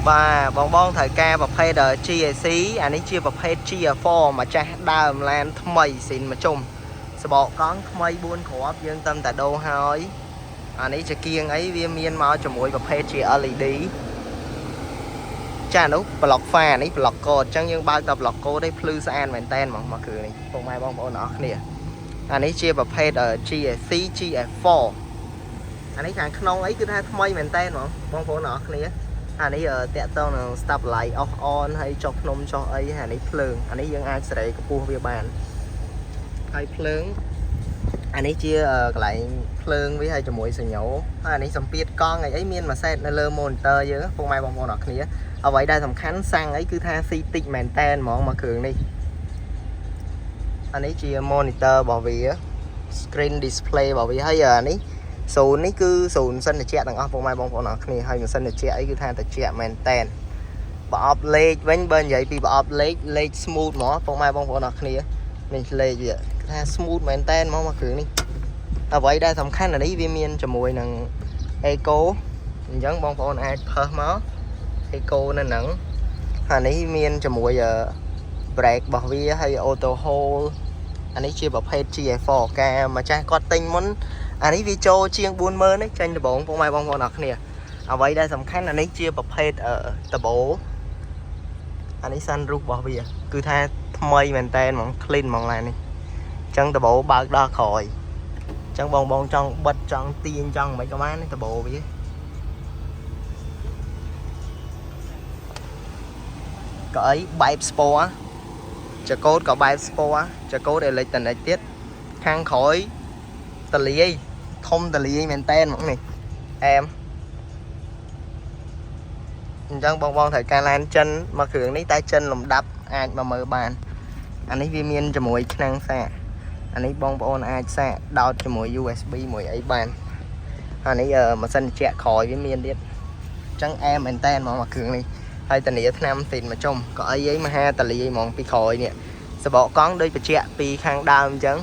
បាទបងបងត្រូវការប្រភេទ GAC អានេះជាប្រភេទ GA4 ម្ចាស់ដើមឡានថ្មីស៊ីនមកជុំសបកកង់ថ្មី4គ្រាប់យើងតំតែដូរហើយអានេះជាគៀងអីវាមានមកជាមួយប្រភេទជា LED ចានោះប្លុកហ្វានេះប្លុកកូដអញ្ចឹងយើងបើកតែប្លុកកូដទេភ្លឺស្អាតមែនតែនហ្មងមកគ្រឿងនេះពុកម៉ែបងប្អូនអរគ្នាអានេះជាប្រភេទ GAC GA4 អានេះខាងក្នុងអីគឺថាថ្មីមែនតែនហ្មងបងប្អូនអរគ្នា អានេះតាក់ទងនឹង stabilize off on ហើយចុះភ្នំចុះអីអានេះភ្លើងអានេះយើងអាចសេរីកម្ពស់វាបានហើយភ្លើងអានេះជាកន្លែងភ្លើងវាហើយជាមួយសញ្ញោហើយអានេះសម្ពាធកង់អីអីមានមួយសេតនៅលើ monitor យើងពុកម៉ែបងប្អូនអរគ្នាអ្វីដែលសំខាន់សាំងអីគឺថាស៊ីតិចមែនតែនហ្មងមកគ្រឿងនេះអានេះជា monitor របស់វា screen display របស់វាហើយអានេះសូននេះគឺសូនសិនត្រជាក់ទាំងអស់ពុកម៉ែបងប្អូនអរគ្នាហើយម៉ាស៊ីនត្រជាក់អីគឺថាត្រជាក់មែនតែនប្រអប់លេខវិញបើនិយាយពីប្រអប់លេខលេខ smooth ហ្មងពុកម៉ែបងប្អូនអរគ្នានេះលេខវាគឺថា smooth មែនតែនហ្មងមកគ្រឿងនេះអ្វីដែលសំខាន់អានេះវាមានជាមួយនឹង eco អញ្ចឹងបងប្អូនអាចផើសមក eco នៅហ្នឹងអានេះមានជាមួយ brake របស់វាហើយ auto hold អានេះជាប្រភេទ GA4 ការម្ចាស់គាត់ទិញមុនអានេះវាចូលជាង40000នេះចេញដំបងពុកម៉ែបងប្អូនអរគ្នាអ្វីដែលសំខាន់អានេះជាប្រភេទដបូអានេះ sunroof របស់វាគឺថាថ្មីមែនតែនហ្មង clean ហ្មងឡាននេះអញ្ចឹងដបូបើកដល់ក្រោយអញ្ចឹងបងបងចង់បិទចង់ទាញចង់មិនក៏បានដបូវាក៏អីបែប sport ចកូតក៏បែប sport ចកូតអេឡិចត្រូនិកទៀតខាងក្រោយតលាយធំតលាយមែនតែនហ្មងនេះអែមអញ្ចឹងបងបងត្រូវការឡានចិនមកគ្រឿងនេះតែចិនលំដាប់អាចមកមើលបានអានេះវាមានជាមួយឆ្នាំងសាកអានេះបងប្អូនអាចសាកដោតជាមួយ USB មួយអីបានអានេះម៉ាស៊ីនត្រជាក់ក្រោយវាមានទៀតអញ្ចឹងអែមមែនតែនហ្មងមកគ្រឿងនេះហើយតានីថ្នាំស៊ីនមកជុំក៏អីអីមហាតលាយហ្មងពីក្រោយនេះសបកកង់ដូចបញ្ជាក់ពីខាងដើមអញ្ចឹង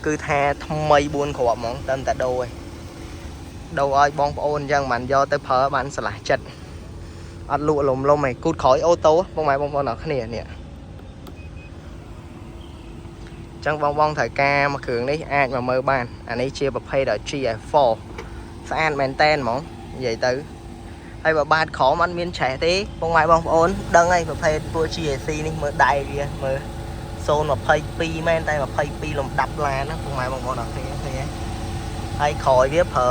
គឺថាថ្មី4គ្រាប់ហ្មងតាមតែដូរឯងដូរឲ្យបងប្អូនអញ្ចឹងបានយកទៅប្រើបានស្រឡះចិត្តអត់លក់លំលំឯងគូតក្រោយ auto បងម៉ែបងប្អូនអរគ្នានេះអញ្ចឹងបងបងត្រូវការមួយគ្រឿងនេះអាចមកមើលបានអានេះជាប្រភេទ GA4 ស្អាតមែនតែនហ្មងនិយាយទៅហើយបើបាតក្រោមអត់មានឆេះទេបងម៉ែបងប្អូនដឹងហើយប្រភេទពួក GAC នេះមើលដៃវាមើល022មែនតែ22លំដាប់ឡានណាពុកម៉ែបងប្អូនអរគ្នាឃើញទេហើយក្រោយវាប្រើ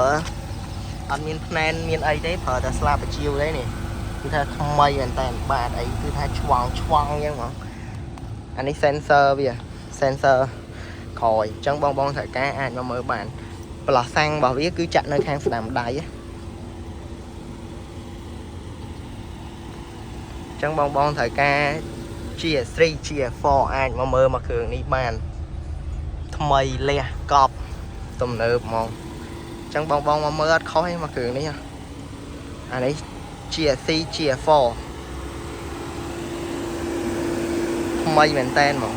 អត់មានភ្នែនមានអីទេប្រើតែស្លាបជាវទេនេះគឺថាថ្មីមែនតែបាទអីគឺថាឆ្វង់ឆ្វង់អញ្ចឹងហ្មងអានេះ sensor វា sensor ក្រោយអញ្ចឹងបងបងត្រូវការអាចមកមើលបានប្រឡោះសាំងរបស់វាគឺចាក់នៅខាងស្ដាំដៃអញ្ចឹងបងបងត្រូវការ GS3 GS4 អាចមកមើលមកគ្រឿងនេះបានថ្មីលះកប់ទំនើបហ្មងអញ្ចឹងបងបងមកមើលអត់ខុសទេមកគ្រឿងនេះអានេះ GSC GS4 ថ្មីមែនតែនហ្មង